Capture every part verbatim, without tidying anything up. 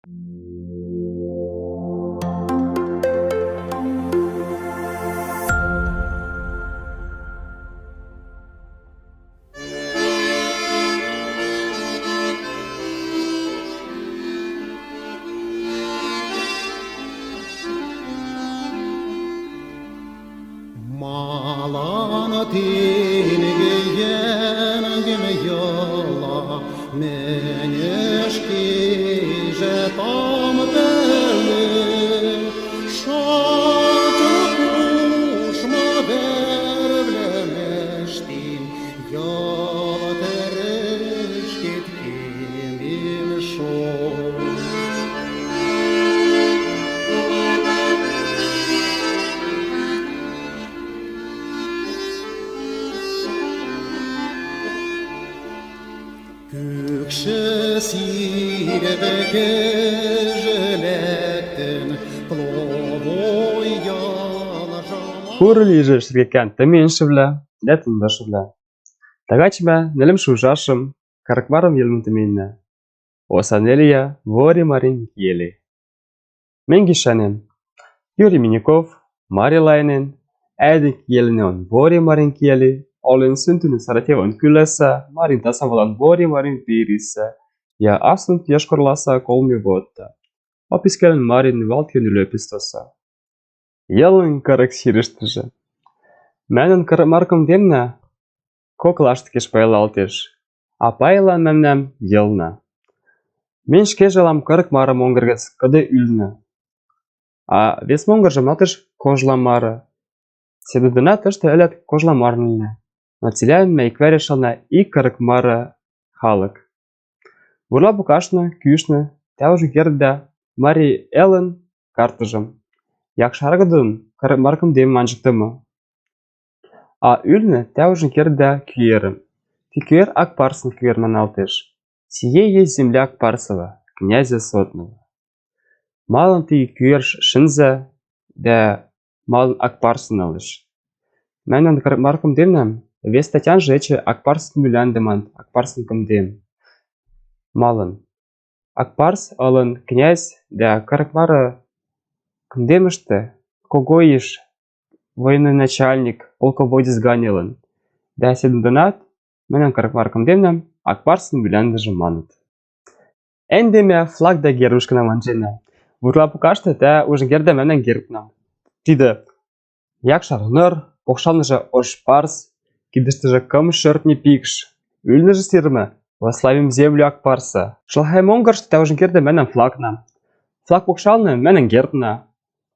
Малын тенге йӧнгем йыла, мӧнеш кежетам пӧлы, шачык кушмы вӧрвлӧмыштин йӧлтӧрӧшкет кемем шо. Кӧкшӧ сир векыжы лыктын, кловой ялжа. Куры лижы, шергекан тӧмӧньшывлӧ дә тӧдмӧшывлӧ. Тагачмӧ нелемшы ужашым, кырык марым йылмы тӧмӧньнӧ. Оса нелья вори марин киэли. Мен гишанем Юрий Минюков, Мари Лайнын, ӧдйӧ киэленӧ он вори марин киэли, олын сунтыны Саратьеван кыласа, марин тасавалан вори марин периса, я асунт Йошкар-Оласа колми вотта. Опискелын марин валткен ылӧ пистаса. Йӧлын кырык сирыштыжы. Менӧн кырык мар кымдемнӧ кок лаштыкыш пайлалтеш. А пайлан менам йӧлнӧ. Мен шкежӧ ылам кырык марым монгыр гӧс, кыдӧ ыльны. А вес монгыржӧ матыш кожла марӧ. Седӧдӧна тӧштӧ ӧльӧд кожла марныльны. Но цилианмӧ ик вареш ылна и кырык марӧ халык. Вурла пукашны, кышны, тайӧ ужын кердда Мари Элын картыжым. Якшар-Агытадын кырык мар кымдем анжыктымы. А ыльны тайӧ ужын кердда куэрым. Ти куэр Акпарсын куэр маналтеш. Сие есть земля Акпарсова, князя Сотного. Малын ти куэр ш-, шынза дә малын Акпарсын ылеш? Менам кырык мар кымдемнам вес статьяын жӧ эчӧ Акпарсын миляндӧ манат, Акпарсын кымдем. Малын? Акпарс ылын князь дә кырык мар кымдемыштӧ когойыш военный начальник, полководец гань ылын. Дә седӧдӧнад менам кырык мар кымдемнам Акпарсын миляндӧ жӧ манат. Ӧндӧ мӧ флаг дә гербышкынам анжена. Вурла пукашты, тайӧ ужын кердда менам гербнам. Тидӧ якшар ныр, покшалныс жӧ ош парс, кидыштыжӧ кымшӧртни пикш. Ыльныс жӧ сирмӧ: «Во славим землю Акпарса». Шылахай монгырышты тайӧ ужын кердда менам флагнам. Флаг покшалныс менам гербнам.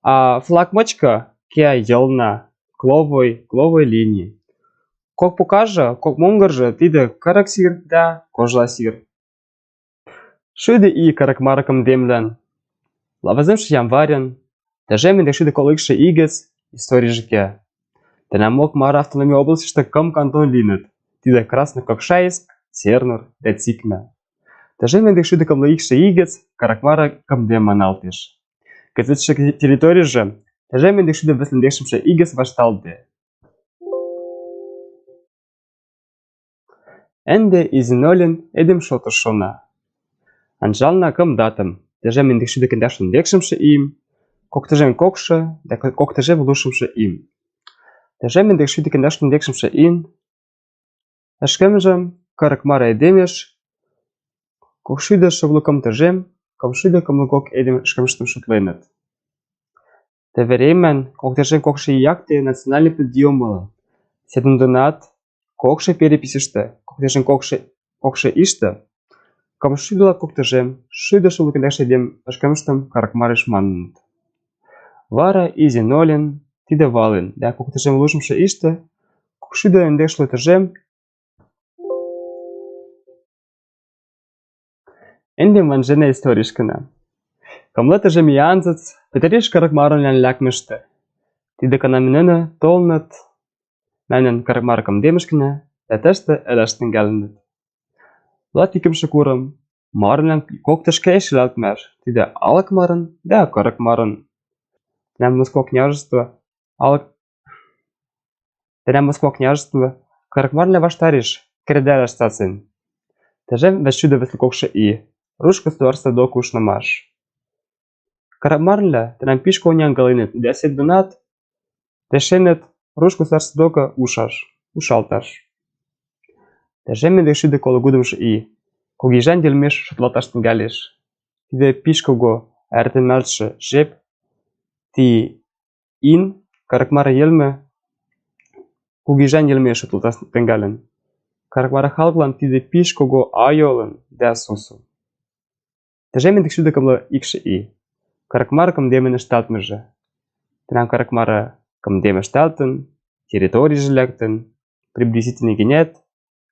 А флаг мычкы киа йӧлнам, кловой, кловой линия. Кок покажы, кок монгыржы, тидӧ кырык сир дә кожла сир. Шуды и кырык мар кымдемлӧн. Вӧзйымшы январьын, тыжем ньыльсят шуды коло икшӧм и гӧс историжы киа. Тӧнамок мар автономи областьышты кым кантон линныд. Тидӧ Краснококшайск, Сернур дә Цикмӧ. Тыжем ньыльсят шуды кымлы икшӧм и гӧс кырык мар кымдем маналтеш. Кӧсйыдшы территорижы тыжем ньыльсят шуды вӧслӧн экшӧмшӧ и гӧс вашталтӧ. Ӧндӧ изин олен эдем шотыш шона. Анжална кым датам: тыжем ньыльсят шуды кымдакшӧм экшӧмшӧ им, кок тыжем кокшӧ дә кок тыжем луышӧмшӧ им. Тыжем ньыльсят шуды кымдакшӧм экшӧмшӧ им ышкӧмжӧм кырык мар эдемыш кок шуды сюрс кымлы кымын тыжем кым шуды кымлы кок эдем ышкӧмыштӧм шотленныд. Тӧвремӧн кок тыжем кокшӧм и якте национальный подъём ылын. Седӧдӧнад, кокшӧм переписьышты кок тыжем кокшӧм, кокшӧм иштӧ кым шуды луа кок тыжем шуды сюрс кымдакшӧм эдем ышкӧмыштӧм кырык марыш маныныд. Вара изин олен, тидӧ валын дә кок тыжем луышӧмшӧ иштӧ кок шуды ӧндӧкшлы тыжем. Ӧндӧ ванжена историшкӧ на. Кымлы тыжем и анзыц петыриш кырык марынлӧн лякмышты. Тидӧ кӧ на менӧ толыныд менам кырык мар кымдемышкӧ на дә тӧштӧ ылаш тӧнгалыныд. Луа икымшы курым, марынлӧн кок тышкайыш шелалтмаш, тидӧ Алык марын дә Кырык марын. Тӧнам Москва княжество Алык Тӧнам Москва княжество кырык марвлӧн ваштареш кредалӧ штатсӧн. Тыжем витьсот витьсот кокшӧм и, руш государство докы ушнымаш. Каракмарвлаэт тенем пиш кого нянгалинет десять донат, ташенет руш государство докы ушаш, ушалташ. Тыжем ньыдек шӱдӧ коло кудымшы и. Кугижан йӧлмеш шотлалташ тенгалеш. Тидӧ пиш кого артемалтшы жеп, ти ин, Каракмара йӧлмӧ Кугижан йӧлмеш шотлалташ тенгалын. Каракмара халклан тидӧ пиш кого айолын дас сусу. Тыжем ньыдек шӱдӧ кымлы икшы и. Каракмара кымдемын ӧшталтмыжы. Тенем Каракмара кымдем ӧшталтын, территорижы лэктын, приблизительный гинет,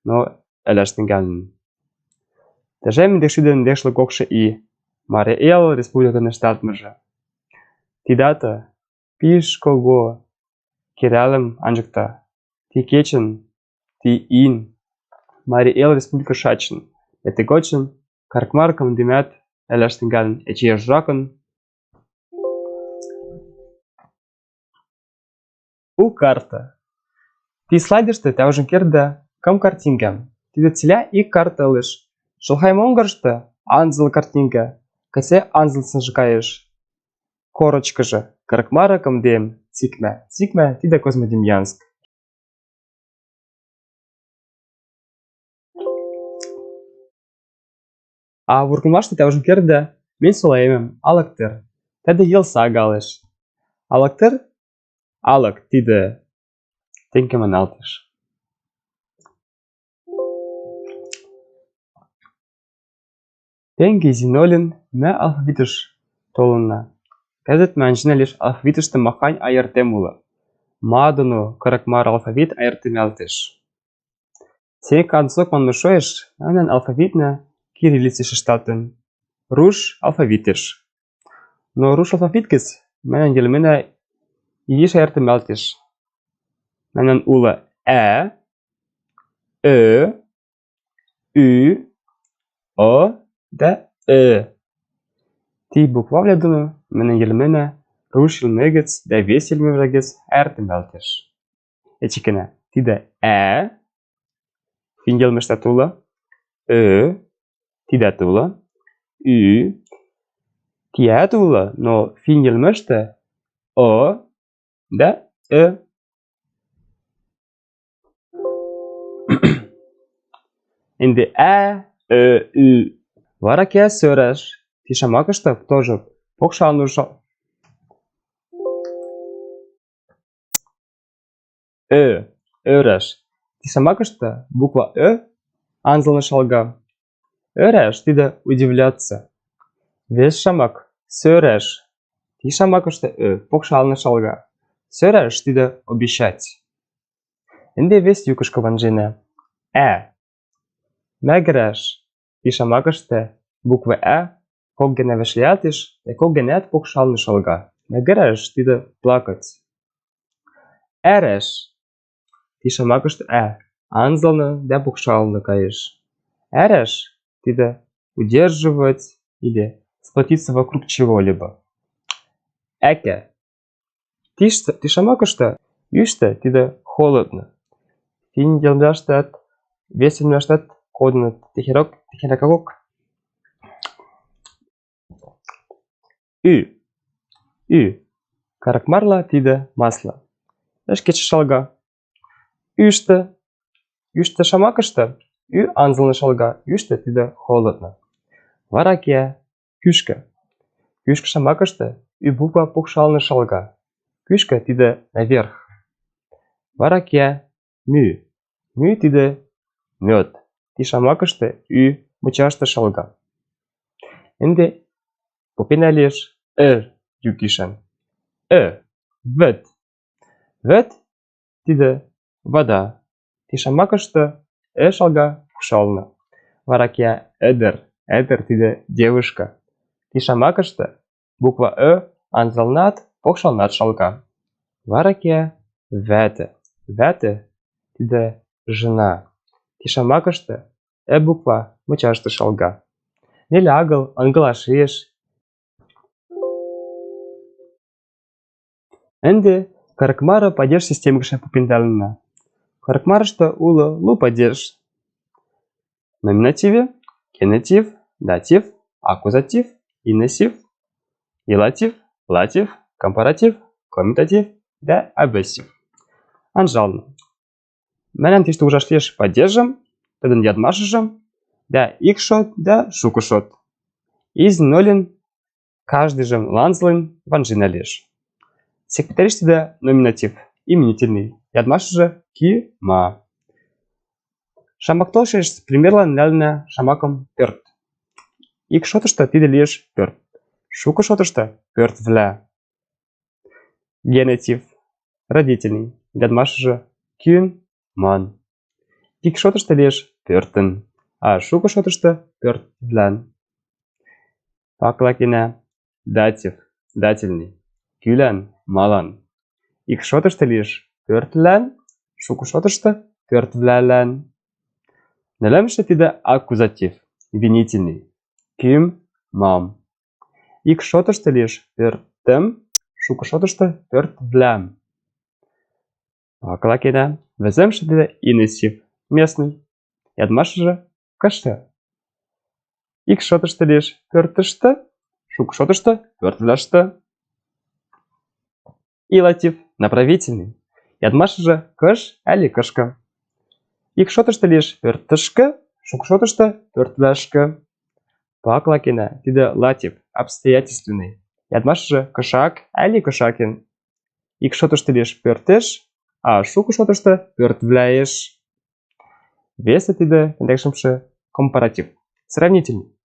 но ылаш тенгалын. Тыжем ньыдек шӱдӧ ньыдешлы кокшы и. Марий Эл республикын ӧшталтмыжы. Тидатӧ пиш кого кералым анжыкта. Ти кечын, ти ин, Марий Эл республика шачын. Эти кочын Каракмара кымдемат ылаш тенгалын эче ӧжакын. У карта. Ти слайдышты тӧжен кердда кым картинка. Тидӧ цилиа ик карта ылеш. Шалхай монгырышты анзыл картинка, кыце анзылсынжы кайыш. Корочкажы Каракмара кымдем, цикмӧ. Цикмӧ — тидӧ Козьмодемьянск. А вургымашты тӧжен кердда мин солаэмӧм алыктыр. Тӧдӧ йӧлсага ылеш. Алыктыр, алык — тидӧ тенкӧмӧн алтыш. Тенге Зинолин мӧ алфавитыш толын на. Кӧзыт мӧ анжына лиш алфавитышты махань айыртӧм улы. Ма доно Каракмара алфавит айыртӧмалтеш. Сенька анзык манмы шоэш, милям алфавитнӧ кириллицыш ӧшталтын, руш алфавитыш. Но руш алфавит гис милям йӧлмынам изиш айыртӧмалтеш. Милям улы ä, ö, ü, ö да ö. Ти буквавлӧ доно милям йӧлмынам руш йӧлмӧ гис да вес йӧлмӧвлӧ гис айыртӧмалтеш. Эчи кӧнкӧ, тидӧ ä, финн йӧлмыштӧ улы, ö, тидӧ улы, ü, тидӧ улы, но финн йӧлмыштӧ ö да ö. Ӧнді ä, ö, ü. Вара кеа сӧрас. Ти шамакышты тоже покшалны шо-, Ӧ, ӧрас. Ти шамакышты буква ӧ анзылны шалга. Ӧрас — тидӧ удивляться. Вес шамак — сӧрас. Ти шамакышты ӧ покшалны шалга. Сӧрас — тидӧ обещать. Ӧнді вес юкышкӧ ванжына. Ä. Мӧгӧрас. Ти шамакышты буква ä кок гинӧ вешлиалтеш да кок гинӧ покшалны шалга. Мӧгӧрас — тидӧ плакать. Ärас. Ти шамакышты ä анзылны да покшалны кайыш. Ärас — тидӧ удерживать или сплотиться вокруг чего-либо. Ӧкӧ. Ти ш-, ти шамакышты ӱштӧ — тидӧ холодно. Финн йӧлмыштӧ, вес йӧлмыштӧ кодын тихирок, тихирокок. Ӱ. Ӱ. Каракмарла тидӧ масло. Ӧшкетшӧ шалга. Ӱштӧ. Ӱштӧ шамакышты ӱ анзылны шалга. Ӱштӧ — тидӧ холодно. Вара кеа кӱшкӧ. Кӱшкӧ шамакышты ӱ буква покшалны шалга. Кӱшкӧ — тидӧ наверх. Вара кеа мӱ. Мӱ — тидӧ мёд. Ти шамакышты ӱ мычашты шалга. Ӧнді попенам лиш ӧ юкышкӧ. Ӧ. Вӧд. Вӧд — тидӧ вода. Ти шамакышты ӧ шалга покшалны. Вара кеа ӧдыр. Ӧдыр — тидӧ девушка. Ти шамакышты буква ӧ анзылнад, покшалнад шалга. Вара кеа ватӧ. Ватӧ — тидӧ жена. Ти шамакышты ӧ буква мычашты шалга. Нелӧ агыл ынгыла шиэш. Ӧнді Каракмара падеж система гишан попенам на. Каракмарышты улы лу падеж: номинативе, генератив, датив, аккузатив, интенсив, Илатив, латив, компаратив, коммутатив дә обессив. Анжалны. Мӧлӧн тиштӧ ужаш лиэш падежым, тӧдӧн ядмашыжым, дә ик шот, дә шукы шот. Изин-олин каждыйжым ланзылын ванжыны лиэш. Секретарьыштыда номинатив, именительный, ядмашыжы кӱ, ма. Шамак толшеш примерлан нальна шамакым пӧрт. Ик шотышты тидӧ лиэш пӧрт. Шукы шотышты пӧртвлӧ. Генитив, родительный, ядмашыжы кӱн, ман. Ик шотышты лиэш пӧртын, а шукы шотышты пӧртвлӧн. Пакыла кенӧ датив, дательный, кӱлӧн, малан. Ик шотышты лиэш пӧртлӧн, шукы шотышты пӧртвлӧлӧн. Нӧлӧмшы тидӧ аккузатив, винительный, кӱм, мам. Ик шотышты лиэш пӧртӧм, шукы шотышты пӧртвлӧм. Пакыла кенӧ весӧмшы тидӧ инессив, местный, ядмашыжы кышкы. Ик шотышты лиэш пӧртышты, шукы шотышты пӧртвлӧшты. Илатив, направительный, ядмашыжы кыш али кышкы. Ик шотышты лиэш пӧртышкы, шукы шотышты пӧртвлӧшкы. Пакыла кенӧ тидӧ латив, обстоятельственный, ядмашыжы кышак али кышакын. Ик шотышты лиэш пӧртыш, а шукы шотышты пӧртвлӧйыш. Весӧ тидӧ ӧндекшӧмшы компаратив, сравнительный,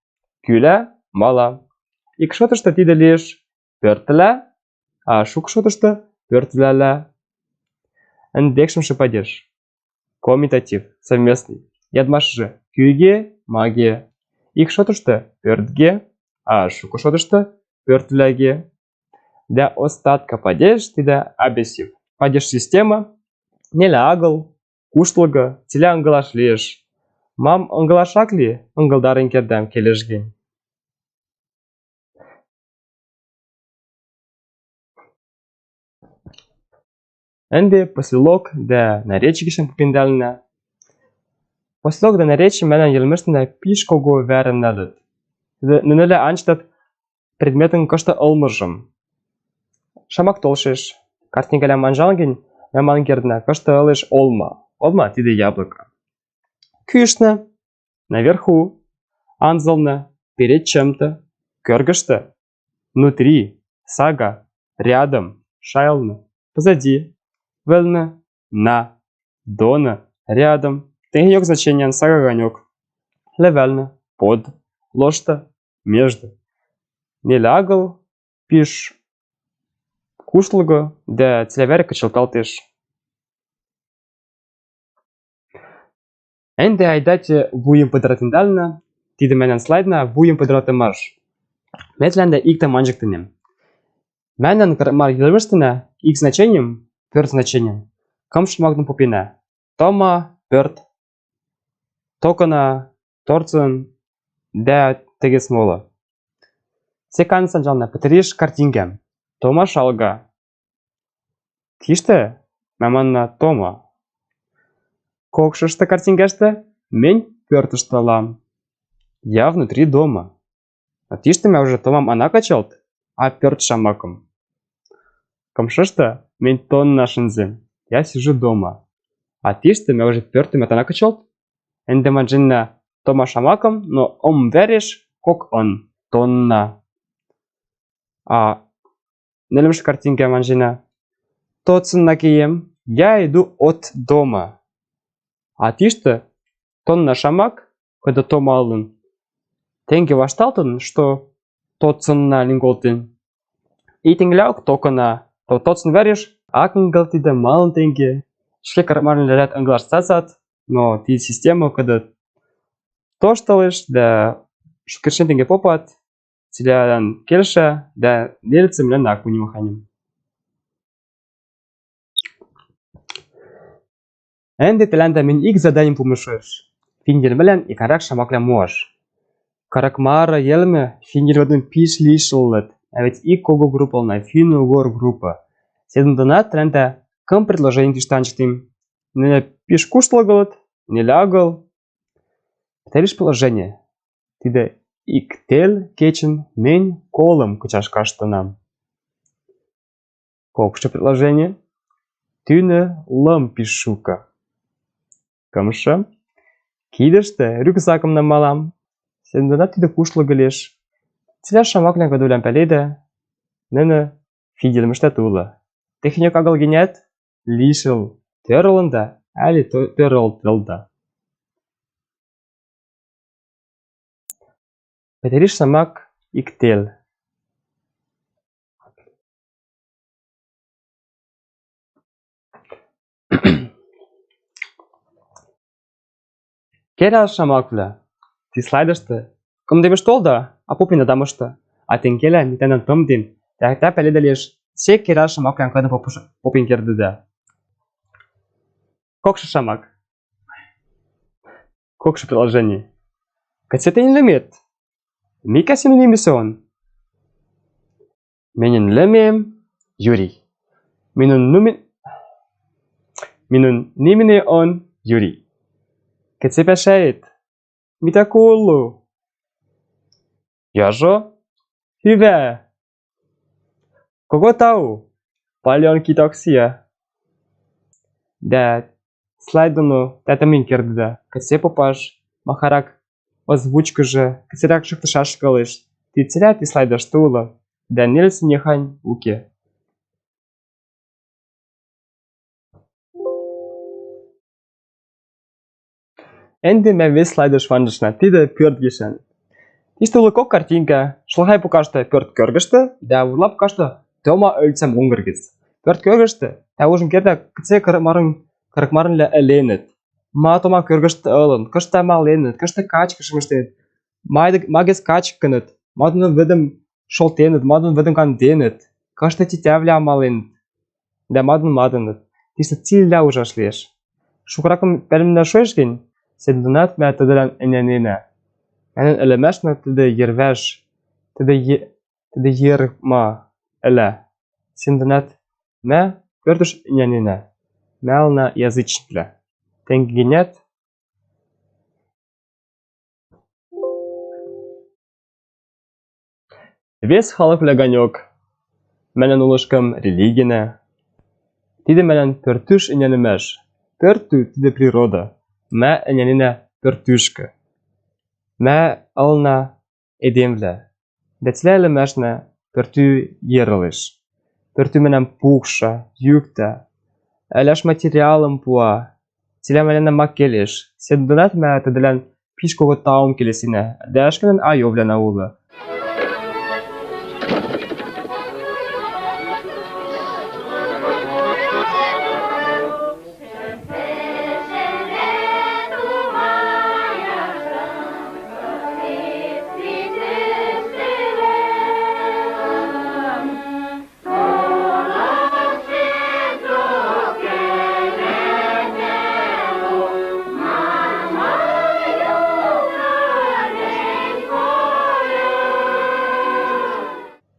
кӱлӧ, мала. Ик шотышты тидӧ лиэш пӧртлӧ, а шукы шотышты пӧртвлӧлӧ. Ӧндекшӧмшы падеж, коммутатив, совместный, ядмашыжы кӱге, маге. Ик шотышты пӧртге, а шукы шотышты пӧртвлӧге. Дя остатка падеж тидӧ обессив, падеж система, нелӧ агыл, кушлыгӧ, цилиа ынгылаш лиэш. Мам ынгылаш ак ли, ынгылдарын кердам келеш гинь. Ӧнді послелог дә наречи гишӧн попендальна. Послелог дә наречи мӧлӧн йылмыштны пиш кого вӧрӧм нӧлыт. Нӧ-, нӧ-, нӧлӧ анжтӧд предметын кышты ылмыжым. Шамак толшеш, картинкалӧн анжалын гинь, мам ан кердны, кышты ылеш олма. Олма — тидӧ яблоко. Кӱшнӧ, наверху, анзылны, перед чем-то, кӧргыштӧ, внутри, сага, рядом, шайылны, позади, вӧлны, на, донӧ, рядом, тэньок значениеӧн, сага ганьок, левелнӧ, под, лошты, между. Нелӧ агыл, пиш кушлыгӧ дә цилиа вӧрӧ кычылталтеш. Ӧнді айдатӧ вуйым пыдыратындальна, тидӧ мӧлӧн слайдна, вуйым пыдыратымаш. Ме тіляндӧ иктӧм анжыктанім. Мӧлӧн кар-, мар йылмыштны ик значениеӧн, пӧрт значениеӧн, кымшымӧдӧн попенна: тома, пӧрт, токына, торцын дә тӧгӧс молӧ. Секанс анжалны, петыриш картинкаӧн. Тома шалга. Тиштӧ мам аннӧ тома. Кокшыштӧ картинкаштӧ мень пӧртыштӧ ылам. Я внутри дома. А тиштӧ мам уже томам ана кычӧлт, а пӧрт шамакӧн. Кымшыштӧ мень тонна шынзӧ. Я сижу дома. А тиштӧ мам уже пӧртӧм ана кычӧлт. Ӧнді анжыны тома шамакӧн, но ӧм вӧрыш кок ӧн. Тонна. А нӧлӧмшы картинкаӧн анжыны. Тотсынна кеем, я иду от дома. А тиштӧ тонна шамак, кӧдӧ тома ылын, тэнкӧ вашталтын, что тотсынна лин колтін. И тэнкӧ лоӧ токына, то тотсын вӧрыш ак ынгылтыдӧ, малын тэнкӧ, шке карманын лежат ынгылаш цацат, но ті система, кӧдӧ тӧштӧлыш дә шукерчен тэнкӧ попат, цилиалан кельшӧ дә нелыдсӧ милянлы ак пу нимахань. Ӧнді тіляндӧ мень ик задани пумы шуэш. Финн йӧлмылӧн иканарак шамаквлам моаш. Каракмара йӧлмӧ финн йӧлмӧдын пиш лишыллыд, а ведь ик кого группа на, финн-угор группа. Седын донат тіляндӧ кым предложени тыштӧ анжыктім. Нелӧ пиш кушлыгылыд, нелӧ агыл. Петыриш предложени. Тидӧ ик тел кечын мынь колым кычаш каштынам. Кокшы предложени. Тӱнӧ лым пиш шукы. Кымшы. Кидыштӧ рюкзакым намалам. Седӧнат тидӧ кушлык лиэш. Цилиа шамаквлӧ, кӧдвлӧм пеледӧ, нӧ фиделмыштӧ тулы. Техника агыл гинет лишыл тӧролында али тӧ-, тӧролтылда. Петериш шамак ик тел. Керал шамаквлӧ. Ті слайдышты кымдемеш толда, а попен адамышты. А тэн керал, ми тэнӧ тымдим, тайӧ пеледӧ лиэш сек керал шамаквлӧ, кӧдӧ попен кердыда. Кокшы шамак. Кокшы предложени. Кыце тэнӧ лымет? Мика синоним сӧмын. Менин лымем Юрий. Минун нуми-, минун нимыни он Юрий. Кыце паштет? Мита кулу. Яжо. Иве. Кого тау. Палёнки токсия. Да, слайдыны тайӧ тымдим кердыда. Кыце попаш, махарак озвучкажы, кыцерак шыктышаш кылыш. Ті цилиа ті слайдышты улы. Да нельзя нехань уке. Ӧнді мам вес слайдыш ванжышна, тидӧ пӧрт гишан. Тиштӧ улы кок картинка, шылхай покашты пӧрт кӧргыштӧ, да урла покашты Тома ӧльцам унгыр гис. Пӧрт кӧргыштӧ тайӧ ужын кердӧ, кыце кырык марын, кырык марынлы ӧленыт. Ма Тома кӧргыштӧ ӧлын, кышты маленыт, кышты качкышым ыштэныт, ма-, ма гис качкыныт, мадын вӧдӧм шолтеныт, мадын вӧдӧм канденыт, кышты тетявлӧ амаленыт да мадын мадыныт. Тиштӧ цилиа ужаш лиэш. Шукыракын пӧльмӧднас шоэш гинь, седӧнат мам тӧдӧлан ӧнянинӧ. Мамын ӧлӧмашнӧ тӧдӧ йӧрваж, тӧдӧ йӧ-, тӧдӧ йӧрма ӧлӧ. Седӧнат мам пӧртыш ӧнянинӧ. Мам ӧлна язычниквлӧ. Тэнг гинет. Вес халыквлӧ ганёк. Мамын олышкӧм религинӧ. Тидӧ мамын пӧртыш ӧнянымаш. Пӧртты тӧдӧ природа. Мам ӧнянинӧ пӧртышкӧ. Мам ӧлна эдемвлӧ. Да цилиа ӧлӧмашнӧ пӧртты йӧралыш. Пӧртты мамын пукша, юкта, ӧльӧш материалым пуа. Цилиа мамлӧн ма келеш. Седӧнат мам тӧдӧлан пиш кого таум келесинӧ. Да ӧшканын айовлӧн на улы.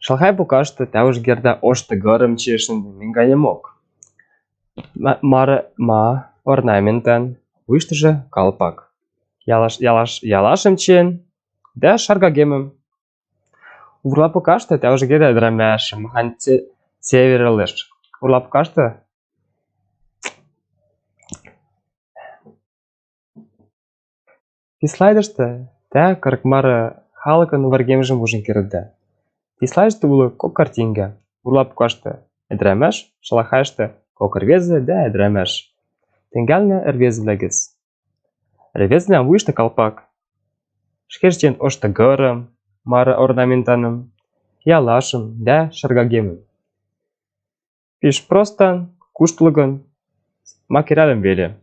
Шалхай пукашты тауш герда ошты гӧрым чешын мингайымок. Ма-, мар-, ма орнаментан, вуйыштыжы калпак. Ялаш-, ялаш-, ялашым чиэн да шаргагемым. Урла пукашты тауш герда дрӧмяш, махань це-, цеверылыш. Урла пукашты Ти слайдышты таа кырык мары халыкын выргемжым ужын кердда. Ти слайдышты улы кок картинка. Урла пукашты ӧд рамаш, шалахайышты кок ӧрвезы да ӧд рамаш. Тэнгалны ӧрвезывлэгес. Ӧрвезывлэн вуйышты калпак. Шкежтен ошты гӧрым, мары орнаментаным, ялашым да шаргагемым. Пиш простан, куштылгын, ма кералын веле.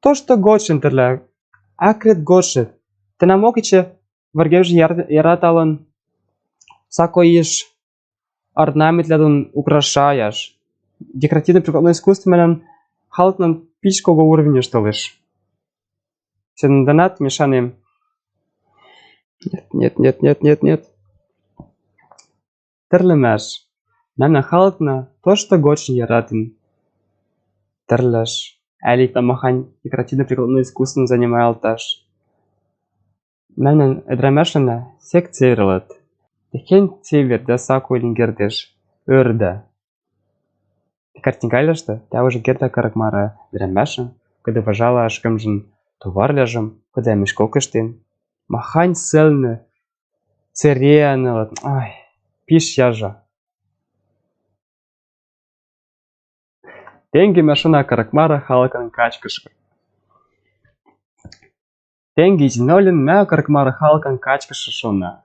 Тошты годшен тӧрлӧ, акрет годшет. Тэнам окичи выргемжын яр-, яраталын сакоиш орнаментлядын украшаяш. Декоративно-прикладное искусство милям халыклан пиш кого уровеньыш толеш. Сенданат мешанем Нет, нет, нет, нет, нет, нет. Тӧрлемаш. Мемнан халыкна тошты годшен яратен тӧрлаш. Али тамахань декоративно-прикладной искусством занималташ. Мемнан ӧдрамашвланна сек цевер ылыт. Техень цевер да саку ӧлин кердеш ӧрдӧ. Картинкаышты тя уже кердда кырык мары ӧдрамашым, кыды выжала ышкымжын товарвлажым, кыды мешок кыштен. Махань сӧлны цереан ылыт. Ай, пиш яжа. Тенге ме шона кырык мары халыкын качкышы. Тенге изин олен ме кырык мары халыкын качкышы шона.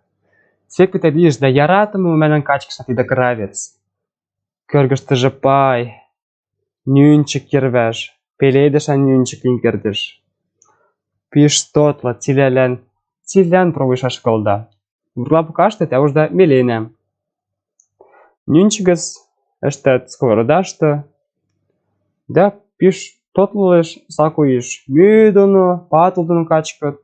Сек петӧдиш да яратымы мемнан качкышы тидӧ кравец. Кӧргыштыжы пай, нюнчик йӧрваш, пеледышан нюнчик лин кердеш. Пиш тотлы, цилялан, цилялан пробуйышаш кылда. Урла пукашты тя ужда меленам. Нюнчикыс ӧштат сковородашты. Да пиш тотлыш, сакуйыш мӧд доно, патыл доно качкыт.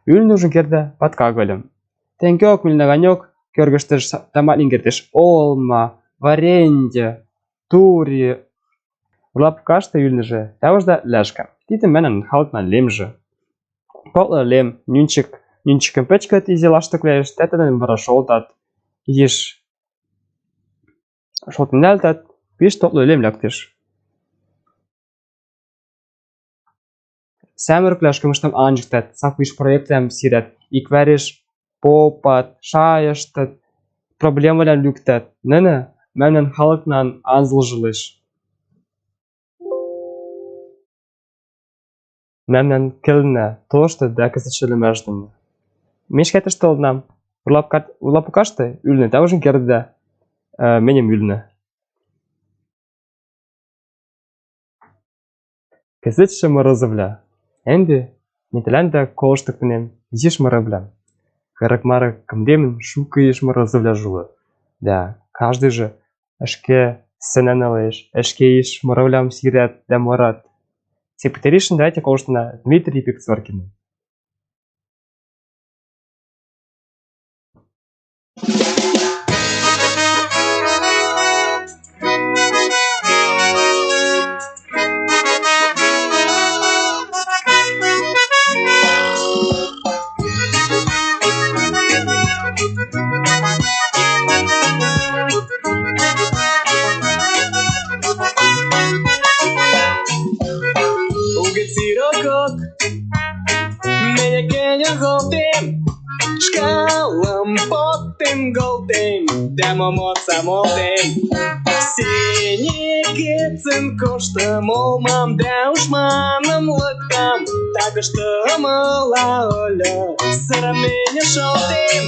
Ӱлнӧ уже кердда паткагольым. Тенге ок миль наганёк кӧргыштыш тамалин кердеш олма, варенье, тури. Урла пукашты ӱлнӧ же тя ужда ляшка. Тидӧ мемнан халыкнан лемжы. Тотлы лем, нюнчик, нюнчикӧн пӧчкӧт изи лаштыквлаэш, тя тӧдӧн вара шолтат, изиш шолтен нӧлтат, пиш тотлы лем лӧктыш. Сямрык лӧшкымыштым анжыктат, сакуйыш проектвлам сират, иквариш попат, шайыштат, проблемавлам лӱктат. Нӧнӧ мемнан халыкнан анзылжылыш. Мемнан кӧлнӧ тошты да кӧсэтшӧлӧмаш доно. Мишкетыштолнам. Урла пукашты ӱлнӧ тя ужын кердда, э, менем ӱлнӧ. Кӧсэтшӧм мырызывлам. Ӧнді ме тӧлянда колыштыктынем изиш мырывлам. Кырык мары кымдемын шукыйыш мырызывлам жулы. Да, каждый же ӧшке сцена нылеш, ӧшкеыш мырывлам сират да мырат. Сек петӧдишын давайте колыштына Дмитрий Пикцоркин. Угыц ирокок, меня кеньӧр голтем, шкалам поттем голтем, да момоца молтем. Сеньӧгетсӧн кошты молмам да ушманым лыктам, такышты ымыла ӧльӧ, сырам меню шолтем.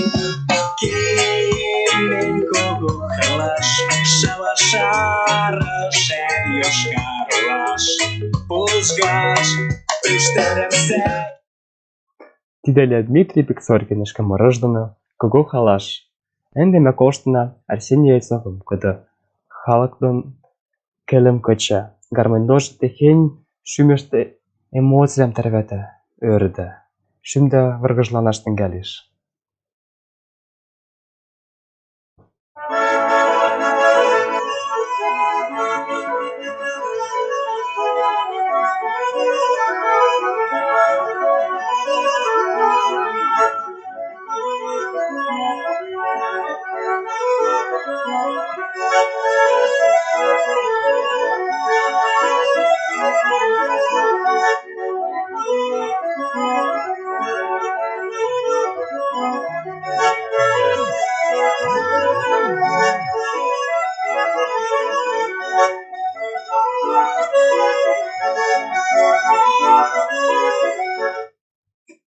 Кемень кого халаш, шала шара шер йошкар лаш, пузгаш, пыштырем сэр. Тидӧ лиӧ Дмитрий Пикцоркин ышкал мырыж доно «Кого халаш». Ӧнді ме колыштына Арсений Яйцовым, коді халыклӧн кӧлӧм кӧча, гармонь доржы техень шӱмыштӧ эмоцилам тӧрвата ӧрдӧ. Шӱмдӧ выргыжланаш тӧнгалеш.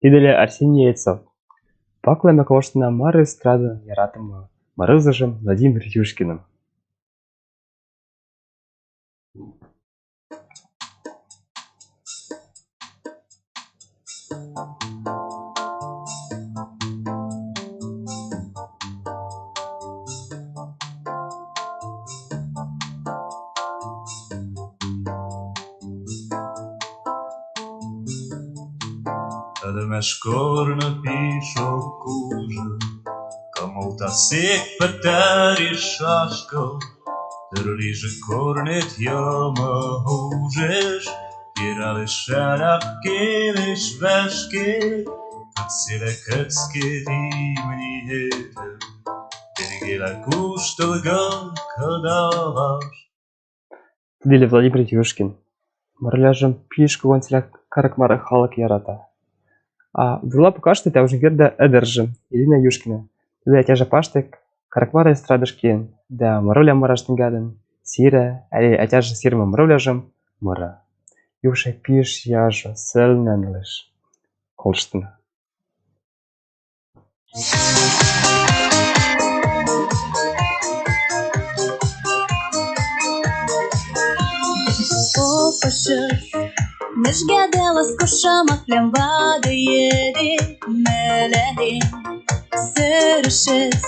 Тидылі Арсений Яйцов. Паклы ме колыштына мары эстрадын яратымы мырызыжым Владимир Юшкиным. Ӧдмӧж корны пишок кужы, кымылтас ик пӧтӧри шашкы, тӧрлижы корнет йӧмӧ ужеш, пиралеш шаляк келеш вешке, кыцеле кыцке димни этӧ, пергелӧ куштылгӧ кыдалаш. Тыдалӧ Владимир Юшкин. Мырвлажым пиш когон цилиа кырык мары халык ярата. А вӧлӧ покашты тайӧ ужын кердӧ ӧдыржым, Ирина Юшкина. Тыдалӧ ӧтяжӧ паштек кырык мары эстрадыш кеен, да мырвлам мыраш тынгадын, сирӧ, али ӧтяжӧ сирмӧ мырвлажым мырӧ. Юксьы пиш яжо, сӧльнянлыш. Колыштам. Попышы, нӧшгӧдалас кошаматлям вады еди мелени. Сӧрышес,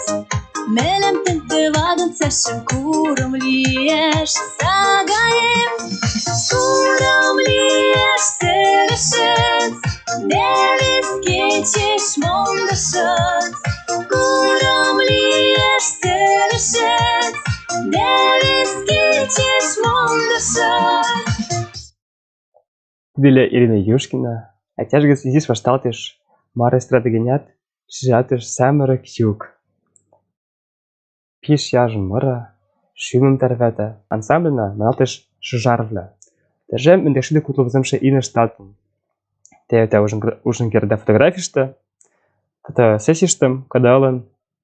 мелем тенты вадын сӧшим курым лиеш сагаем. Курым лиеш сӧрышес, девиз кечеш мондышет. Курым лиеш сӧрышет, девиз кечеш мондышет. Тыдалӧ Ирина Юшкина, ӧтяжгес изиш вашталтеш, мары эстрада гинят шижалтеш самырык юк. Пиш яжон мырӧ, шӱмӧм тӧрватӧ, ансамбльнас маналтеш «Шыжарвлӧ». Тӧжем ӧнекшӱдӧ кудлӧ вӧсняшӧм ин вашталтын. Тайӧ ужын, ужын кердӧ фотографиштӧ, фотосессиштӧм, кодъялын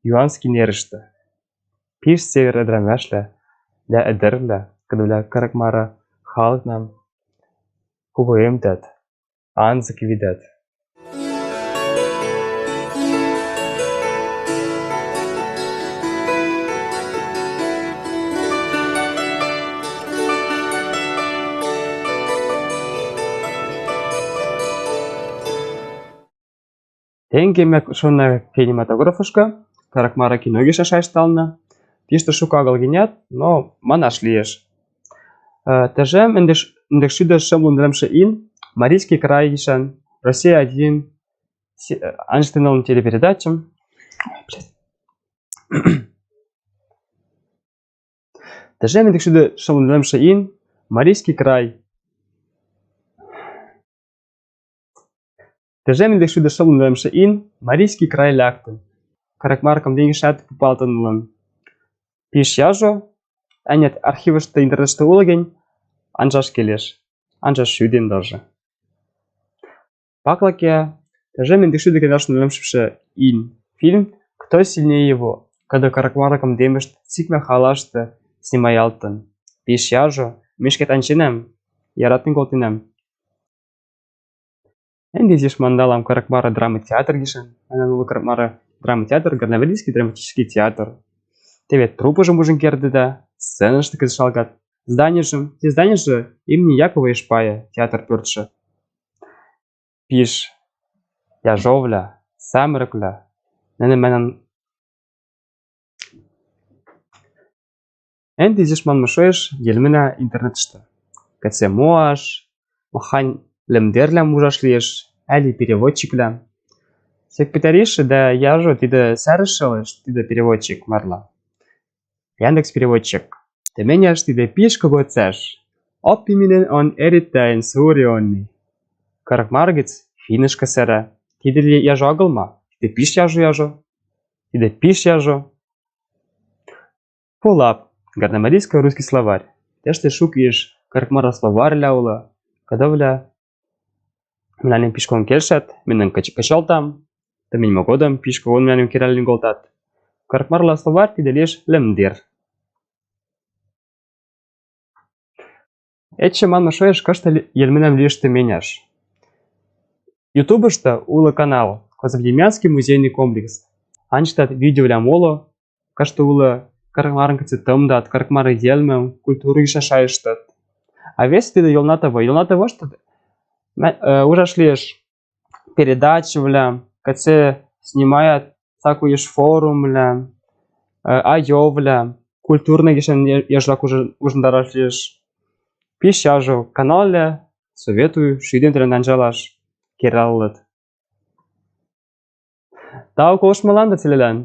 Юанский нерыштӧ. Пиш север ӧдрамашвлӧ да ӧдырвлӧ, кодъявлӧ кырык мары халыкнам кугуэмдат, анзыквидат. Тенге мӧ шуна кинематографышкӧ, кырык мары кино гишан шайыштална. Тиштӧ шукы агыл гинят, но манаш лиэш. Э, тӧжем ӧнекшӱдӧ шымлу нелямшӧм ин, Марийский край гишан, Россия один, си-, э, анжыштын ылын телепередачам. Тӧжем ӧнекшӱдӧ шымлу нелямшӧм ин, Марийский край. Тӧжем ӧнекшӱдӧ шымлу нелямшӧм ин, Марийский край лактын. Кырык мары кымдин гишан попалтын ылын. Пиш яжо, ӧнят архивыштӧ, интернетыштӧ улӧ гинь, анжаш келеш, анжаш шӱдӧм даже. Паклӧ кӧ, тӧжем ӧнекшӱдӧ кымдасю нелямшӧм ин, фильм «Кто сильнее его», кыдз кырык мары кымдимыштӧ Сикмӧр халаштӧ снимаялтын. Пиш яжо, мышкӧд анжинам, яратын колтинам. Ӧнді изиш мандалам кырык мары драма театр гишан. Менам улӧ кырык мары драма театр, Горномарийский драматический театр. Тайӧ труппажым ужын кердӧ да, сценаштӧ кыдз шалгат. Зданиежым, тайӧ зданиежы имени Якова Ишпая, театр пӧртшы. Пиш яжовлӧ, самырыквлӧ, нинӧм менам. Ӧнді изиш ман мышоэш йӧлминам интернетыштӧ. Кыдз муаш, махань льӧмдервлам ужаш лиэш, али переводчиквлам. Сэк петариш да яжо, тыдалӧ сарыш шылыш, тыдалӧ переводчик марла. Яндекс Переводчик. Тӧменяш тыдалӧ пиш кого цӧш. Оппиминӧн он эритtain suuri onni. Кырык мары гыц финнышкӧ сӧрӧ. Тыдалӧ яжо агыл ма? Тыдалӧ пиш яжо, яжо. Тыдалӧ пиш яжо. Пулап. Горномарийский русский словарь. Тайыштӧ шукӧ изиш кырык мары словарьвлӧ улӧ, кодъявлӧ милемлӧн пиш кого кельшат, ми нин кыч-, кычалтам, да ми нимкодьӧм пиш кого милемлӧн кералын колтат. Кырык мары словарь тыдалӧ лиэш льӧмдер. Ещӧ ман мышоэш кӧштӧм ли-, йӧлминам лиэш тӧменяш. Ютубыштӧ улӧ канал «Козьмодемьянский музейный комплекс». Анжыштат видеовлам улӧ, кӧштӧм улӧ кырык марын кыдз тӧвнат, кырык мары йӧлмӧм, культура гишан шайыштат. А весиг тыдалӧ йӧлнатӧ во, йӧлнатӧ воштат, мә-, э, ужаш лиэш передачавлам, кыдз снимаят сакуйыш форумвлам, э, айовлам, культурнӧй гишан е-, ежлак ужын, ужын дараш лиэш. Пиш яжо каналвлӧ, советую, шӱдӧм тӧлӧн анжалаш кералыд. Тау колыштмыланды цилялан.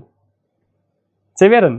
Цеверын!